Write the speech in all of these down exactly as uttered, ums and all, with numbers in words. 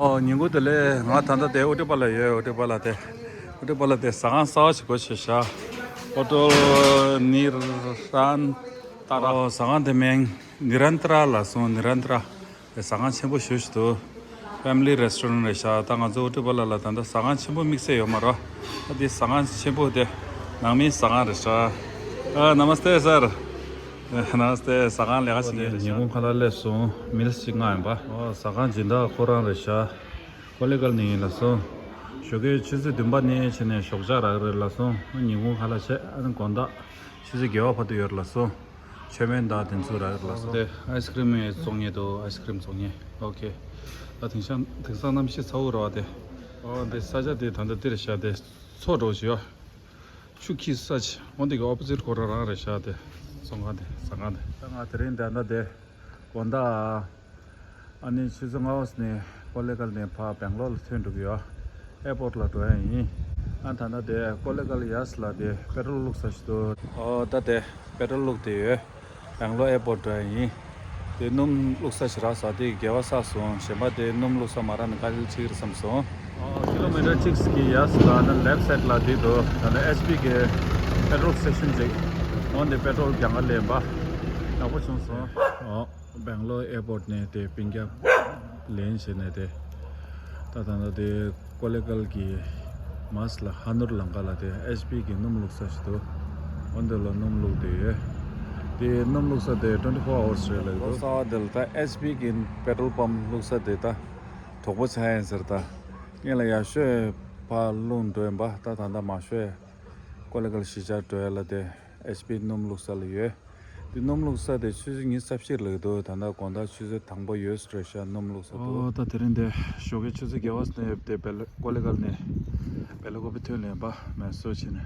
ཨོ། ཉིན་གུང་བདེ་ལེགས། ང་ད་ལྟ་དེ་ཨུ་ཏི་པ་ལ་ཡོད། ཨུ་ཏི་པ་ལ་དེ། ཨུ་ཏི་པ་ལ་དེ་ཟ་ཁང་གསར་པ་ཞིག་སྒོ་ཕྱེ་ཤག་ཨོ་ཏོ་ནི་རན་ཏ་ར། ཨོ། ཟ་ཁང་དེ་མིང་ནི་རན་ཏ་ར་ལབ་སོང་། ནི་རན་ཏ་ར། དེ་ཟ་ཁང་ཆེན་པོ་ཞེ་པོ་ཞིག་འདུག་ཕེ་མི་ལི་རེ་སི་ཊོ་རན་རེད་ཤག་ད་ང་ཚོ་ཨུ་ཏི་པ་ལ་ལ་ད་ལྟ་ཟ་ཁང་ཆེན་པོ་དམིགས་བསལ་ཡོད་མ་རེད། ད་དེ་ཟ་ཁང་ཆེན་པོ་དེ་ནང་མིའི་ཟ་ཁང་རེད་ཤག་ཨ། ནམ་སྟེ་སར། ནམ་སྟེ། ཟ་ཁང་ལས་ཀ་བྱེད་མཁན་རེད་ཤག་ཉིན་གུང་ཁ་ལག་སླེབས་སོང་། མིལ་ཞིག་མངགས་ཡིན་པ། ཨོ། ཟ་ཁང་སྦྱིན་བདག་ཁོ་རང་རེད་ཤག་ཀོ་ལེ་གལ་ནས་ཡིན་ལབ་སོང་། ཞོགས་ཀའི་ཆུ་ཚོད་བདུན་པ་ནས་བྱས་ནས་ཞོགས་ཇ་རག་གི་རེད་ལབ་སོང་། ཉིན་གུང་ཁ་ལག་བྱས། ཨ་ནི་དགོང་དག་ཆུ་ཚོད་བརྒྱད་པ་བར་དུ་ཡོད་རེད་ལབ་སོང་། མཆོད་མེ་དང་དེ་ཚོ་རག་གི་རེད་ལབ་སོང་། དེ་ཨའི་སི་ཀྲིམ་བཙོང་མཁན་འདུག་ཨའི་སི་ཀྲིམ་བཙོང་མཁན། ཨོ་ཁེ། ད་དེང་སང་དེང་སང་གནམ་གཤིས་ཚ་པོ་རེད་པ་དེ། ཨོ། འདི་ས་ཆ་དེ་ད་ལྟ་འདི་རེད་ཤག་དེ་མཚོ་འདྲ་པོ་ཞིག་ཡོད། ཆུ་འཁྱིལ་ས་ཆ། འོ་འདི་གི་ཨོ་པོ་ཟིཊ་ཁོ་རང་རང་རེད་ཤག་དེ་བཙོང་ཁང་དེ། ཟ་ཁང་དེ། ད་ང་དེ་རིང་ད་ལྟ་དེ་དགོང་དག་ཨ་ནི་ཆུ་ཚོད་ལྔ་པ་ནས་ཀོ་ལེ་གལ་ནས་ཕར་སྦེང་ལོར་ལ་ཐོན་འགྲོ་གི་ཡོད། ཨེར་པོརཊ་ལ་འགྲོ་ཡ་ཡིན། ཨ། ད་ལྟ་དེ་ཀོ་ལེ་གལ་གཡས་ལ་དེ་པེ་ཊོལ་བླུགས་ས་ཞིག་འདུག་ཨོ། ད་དེ་པེ་ཊོལ་བླུགས་དེ་ཡོད། སྦེང་ལོར་ཨེར་པོརཊ་འགྲོ་ཡ་ཡིན། དེ་སྣུམ་བླུགས་ས་ཞིག་རག་སོང་། དེ་བརྒལ་བ་བསགས་སོང་། གཞན་པ་དེ་སྣུམ་བླུགས་ས་མ་རག་ན་དཀའ་ལས་ཁག་གི་རེད་བསམ་སོང་། ཨོ། ཀི་ལོ་མི་ཊར་གཅིག་གི་གཡས་ལ་ནི་ལེཕ་སའིཌ་ལ་དེ་འདུག་ད་ལྟ་ཨེཆ་པི་གི་པེ་ཊོལ་སི་ཊེ་ཤན་ཅིག་འོ་འདི་པེ་ཊོལ་གྱང་ཁ་ལེན་པ་ཡག་པོ་བྱུང་སོང་། ཨོ། སྦེང་ལོར་ཨེར་པོརཊ་ནས་དེ་པིན་ཀྱབ་ལེན་བྱས་ནས་དེ། ད་ད་ལྟ་དེ་ཀོ་ལེ་གལ་གྱི་མར་ལ་ཧ་ནོར་ལམ་ཁ་ལ་དེ་ཨེཆ་པི་གི་སྣུམ་བླུགས་ས་ཞིག་འདུག་འོ་འདི་ལ་སྣུམ་བླུགས་དེ་ཡོད། དེ་སྣུམ་བླུགས་ས་དེ་ཊུ་ཝེན་ཊི་ཕོར་ཨ་ཝར་སི་རེད་ལབ་འདུག་གསར་པ་དེ་ལ་ད་ཨེཆ་པི་གི་པེ་ཊོལ་པམ་བླུགས་ས་དེ་ད་དོག་པོ་ཆགས་ཡིན་ཟེར། ད་སྔོན་ལ་ཡག་ཤོས་ཕར་བླུགས་འགྲོ་ཡིན་པ། ད་ད་ལྟ་མང་ཤོས་ཀོ་ལེ་གལ་གཞིས་ཆགས་འགྲོ་ཡ་ལ་དེ་ཨེཆ་པི་སྣུམ་བླུགས་ས་ལ་ཡོད། དེ་སྣུམ་བླུགས་ས་དེ་ཆུ་ཚོད་ཉི་ཤུ་རྩ་བཞི་ལ་འདུག་ད་ལྟ་དགོང་དག་ཆུ་ཚོད་དང་པོ་ཡོད་རེད་ཤག་སྣུམ་བླུགས་ས་འདུག་ཨོ། ད་དེ་རིང་དེ་ཞོགས་ཀའི་ཆུ་ཚོད་བརྒྱད་པ་ནས་དེ་བེ་ལ་ཀོ་ལེ་གལ་ནས་བེ་ལ་ཀོ་པི་ཐོན་ལེན་པ་མེ་སོར་བྱས་ནས།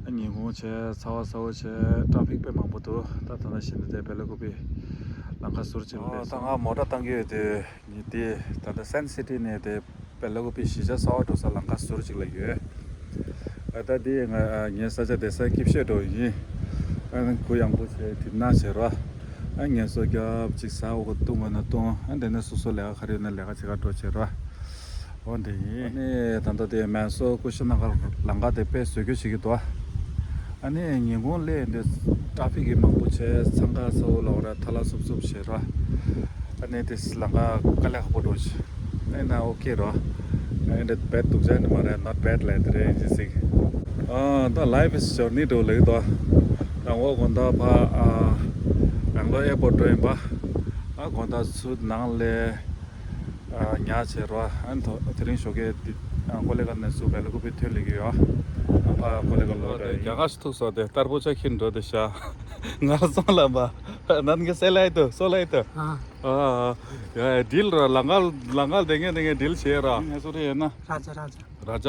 ཨ། ཉིན་གུང་བྱས། ཚ་བ་ཚ་བོ་བྱས། ཊ་ཕིག་དཔེ་མང་པོ་འདུག་ད་ད་ལྟ་བྱས་ན་དེ་བེ་ལ་ཀོ་པི་ལམ་ཁ་ཟུར་ཅིག་ལ་སླེབས་སོང་། ཨོ། ད་ང་མོ་ཊ་བཏང་གི་ཡོད་དེ། ངས་དེ་ད་ལྟ་སན་སི་ཊི་ནས་དེ་བེ་ལ་ཀོ་པི་གཞིས་ཆགས་གསར་པ་འགྲོ་ས་ལམ་ཁ་ཟུར་ཅིག་ལ་ཡོད། ཨ། ད་དེ་ང་ངའི་ས་ཆ་བསྡད་ས་ཀིབ་ཤེ་འགྲོ་ཡིན། ཨ། གུ་ཡངས་པོ་བྱས་གྲིབ་ནག་བྱས་རོ། ཨ། ངལ་གསོ་རྒྱབ་ཅིག་ཟ། འོ་ག་བཏུང་དགོས་ན་བཏུང་། ཨ། དེ་ནས་སོ་སོ་ལས་ཀ་ག་རེ་ཡོད་ན་ལས་ཀ་བྱེད་ག་འགྲོ་བྱས་རོ། འོ་འདི་ཡིན། ཨ་ནི་ད་ལྟ་དེ་མེ་སོར་ཀུ་ཤི་ན་གར་ལམ་ཁ་དེ་དཔེ་བཟོ་བཅོས་བྱེད་ཀྱི་འདུག་ཨ་ནི་ཉིན་གུང་སླེབས་འདི་ཊ་ཕིག་གི་མང་པོ་བྱས། འཚང་ཁ་ཚ་བོ་ལ་འོ་ར་ཐ་ལ་སུབ་སུབ་བྱས་རོ། ཨ་ནི་དེ་ལམ་ཁ་དཀའ་ལས་ཁག་པོ་འགྲོ་བྱས། ཨ་ན་ཨོ་ཁེ་རོ། ཨ་ནི་བེད་སྡུག་ཅག་ནི་མ་རེད། not bad ལབ་དེ་རེད་ཅེས་ཟེར། ཨ། ད་life is journey འགྲོ་ལེགས་དོ། དང་པོ་དགོང་དག་ཕ། ཨ། སྦེང་ལོར་ཨེར་པོརཊ་འགྲོ་ཡིན་པ། ཨ། དགོང་དག་ཚུར་ནང་ལ། ཨ། ཉལ་བྱས་རོ། ཨ་ནི་དེ་རིང་ཞོགས་ཀས་དེ། ཨ། ཀོ་ལེ་གལ་ནས་ཚུར་བེ་ལ་ཀོ་པི་ཐོན་ལེ་གི་ཡོད། ཨ། ཕ་ཀོ་ལེ་གལ་ལོག་འགྲོ་ཡིན། རྒྱ་གར་ཞིག་ཐུག་སོང་། དེ་ཏར་པུ་ཇ་ཁྱེར་འགྲོ་དེ་ཤ། ངར་སོང་ལབ་པ། ནན་གི་སེ་ལ་ཡི་དུ་སོ་ལ་ཡི་དུ། ཨ། ཨ། ཡ་ཡ། ཌིལ་རོ། ལམ་ཁ་ལམ་ཁ་དེ་ངས་དེ་ངས་ཌིལ་བྱས་རོ། ངས་སུ་རེད་ཡིན་ན། ར་ཇ་ར་ཇ། ར་ཇ།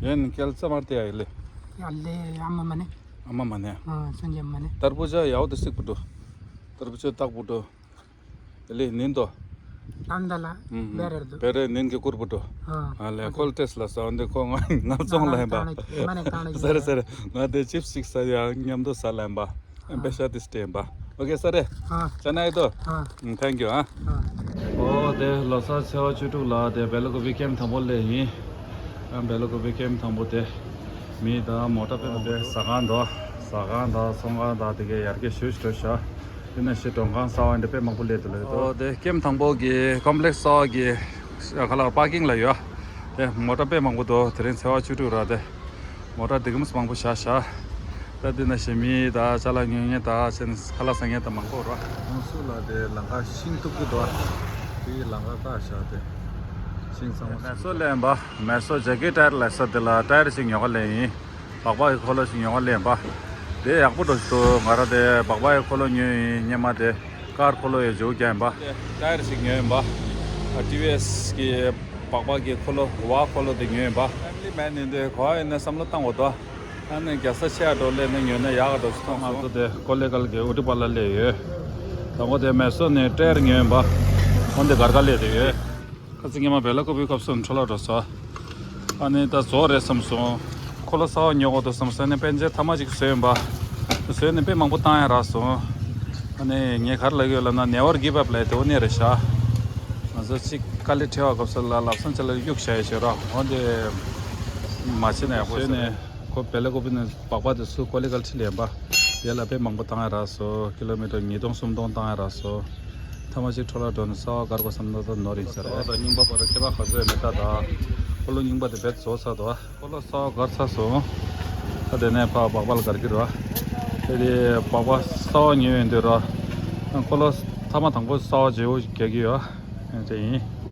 ཡིན་ཀལ་ཙ་མར་ཏེ་ཡ་ཡི་ལེ། ཡ་ལེ། ཨ་མ་མ་ནེ། ཨ་མ་མ་ནེ། ཨ། སུན་ཇ་མ་ནེ། ཏར་པུ་ཇ་ཡའོ་དེ་སིག་པུ་ཏོ། ཏར་པུ་ཇ་ཏག་པུ་ཏོ། ལེ་ནིན་ཏོ། ལམ་ད་ལ། ཨུམ། བེ་རེར་དུ། བེ་རེ་ནིན་གི་ཀུར་པུ་ཏོ། ཨ། ཨ་ལེ། ཨ་ཁོལ་ཏེས་ལ་ས་འོན་ཏེ་ཁོ་ང་ང་ཚོང་ལ་ཡིན་པ། སེ་རེ་སེ་རེ། ང་དེ་ཅིབ་སི་ཅིག་ཟ་ཡ་མཉམ་དུ་ཟ་ལ་ཡིན་པ། ཨ། པེ་ཤ་དེ་སྟེ་ཡིན་པ། ཨོ་ཁེ་སེ་རེ། ཨ། ཅ་ན་ཡི་ཏོ། ཨ། ཨུམ། thank you ཨ། ཨ། ཨོ་དེ་ལོ་གསར་ཚེས་པ་བཅུ་དྲུག་ལ་དེ་བེ་ལ་ཀོ་པི་ཀེམ་དང་པོ་ལ་ཡིན། ཨ། བེ་ལ་ཀོ་པི་ཀེམ་དང་པོ་དེ། མི་དང་མོ་ཊ་དཔེ་མང་པོ་འདུག་ཟ་ཁང་དང་ཟ་ཁང་དང་ཚོང་ཁང་དང་དེ་གའི་ཡར་རྒྱས་ཞེ་པོ་ཞིག་འགྲོ་ཤག་དེ་ནས་ཤི་མགྲོན་ཁང་གསར་པ་འདི་དཔེ་མང་པོ་སླེབས་འདུག་ལབ་འདུག་ཨོ་དེ་ཀེམ་དང་པོ་གི་ཀོམ་པི་ལེགས་གསར་པ་གི་ཁ་ལག་པར་ཀིང་ལ་ཡོད། དེ་མོ་ཊ་དཔེ་མང་པོ་འདུག་དེ་རིང་ཚེས་པ་བཅུ་དྲུག་ར། དེ་མོ་ཊ་འདི་གམ་མང་པོ་བཞག་ཤག་ད་འདི་ནས་ཤི་མི་དང་ཅ་ལག་ཉོ་མཁན་དང་ཅ་ནས་ཁ་ལག་ཟ་མཁན་དང་མང་པོ་ར། ཁོང་ཚོ་ལ་དེ་ལམ་ཁ་ཤིང་གཏུབ་ཀྱི་འདུག་དེའི་ལམ་ཁ་བཀག་བཞག་དེ་ཤིང་ཚང་མ། མེ་སོར་ལ་ཡིན་པ། མེ་སོར་ཇེ་ཀེ་ཊ་ཡར་ལ་ས་དེ་ལ་ཊ་ཡར་ཅིག་ཉོ་ག་ལེ་ཡིན། སྦག་སྦག་གི་འཁོར་ལོ་ཞིག་ཉོ་ག་སླེབས་པ། དེ་ཡག་པོ་འགྲོ་ཞིག་འདུག་ང་རང་དེ་སྦག་སྦག་གི་འཁོར་ལོ་ཉོས་ཡིན། སྔོན་མ་དེ་ཀར་འཁོར་ལོ་ཡི་འཇུག་རྒྱག་ཡིན་པ། ཊ་ཡར་ཞིག་ཉོས་ཡིན་པ། ཊི་ཝི་ཨེས་གི་སྦག་སྦག་གི་འཁོར་ལོ་ཝ་འཁོར་ལོ་དེ་ཉོས་ཡིན་པ། ཕེ་མི་ལི་མེན་ཡིན་དུས་ག་པར་ཡིན་ན་བསམ་བློ་བཏང་དགོས་འདུག་ཨ་ནི་རྒྱལ་ས་ཆེ་ཡ་འགྲོ་སླེབས་ན་ཉོས་ན་ཡག་ག་འགྲོ་ཞིག་མཐོང་སོང་། ང་ཚོ་དེ་ཀོ་ལེ་གལ་གི་ཨུ་ཏི་པ་ལ་སླེབས་ཡོད། དང་པོ་དེ་མེ་སོར་ནས་ཊ་ཡར་ཉོས་ཡིན་པ། འོན་ཏེ་སྒར་ག་སླེབས་བསྡད་ཡོད། ཁ་སང་ཉི་མ་བེ་ལ་ཀོ་པི་སྐབས་སུ་འཕྲོ་བརླག་འགྲོ་སོང་། ཨ་ནི་ད་རྫོགས་རེད་བསམ་སོང་། འཁོར་ལོ་གསར་པ་ཉོ་དགོས་འདུག་བསམ་སོང་། ཨ་ནི་པན་ཆེ་ཐ་མག་ཅིག་བཟོས་ཡིན་པ། བཟོས་ནས་དཔེ་མང་པོ་བཏང་ཡ་རག་སོང་། ཨ་ནི་ངས་ག་རེ་ལབ་ཀྱི་ཡོད་ལབ་ན་never give up ལབ་དེ་འོ་ནས་རེད་ཤག་ང་ཚོ་གཅིག་ དཀའ་ལས་འཕྲད་པ་སྐབས་སུ་ལ་ལབ་སང་ཅ་ལག་གཡུག་བྱ་ཡ་བྱེད་རོགས། འོན་ཏེ་མ་བྱེད་ན་ཡག་པོ་ཡོད་ས་རེད། ཁོ་བེ་ལ་ཀོ་པི་ནས་སྦག་སྦག་དེ་ཚུར་ཀོ་ལི་གལ་ཁྲིད་ལེན་པ། ཡ་ལ་དཔེ་མང་པོ་བཏང་ཡ་རག་སོ། ཀི་ལོ་མི་ཊར་ཉིས་སྟོང་སུམ་སྟོང་བཏང་ཡ་རག་སོ། ཐ་མ་ཅིག་འཕྲོ་བརླག་འགྲོ་ནས་གསར་པ་སྒར་དགོས་བསམ་ན་ད་ནོར་ཡིན་ས་རེད། གསར་པ་དང་རྙིང་པ་བར་ཁྱད་པར་ག་ཚོད་ཡོད་མེད་ལྟ་དང་། ཁོ་ལོ་རྙིང་པ་དེ་རྦད་རྫོགས་ཚར་འདུག་ཁོ་ལོ་གསར་པ་སྒར་ཚར་སོང་། ད་དེ་ནས་ཕར་སྦག་སྦག་ལ་སྒར་གྱི་རེད་བ། དེ་དེ་སྦག་སྦག་གསར་པ་ཉོས་ཡོང་དུས་ར། ཁོ་ལོ་ཐ་མ་དང་པོ་གསར་པ་བརྗེ་པོ་རྒྱག་གི་ཡོད། དེ་ཡིན།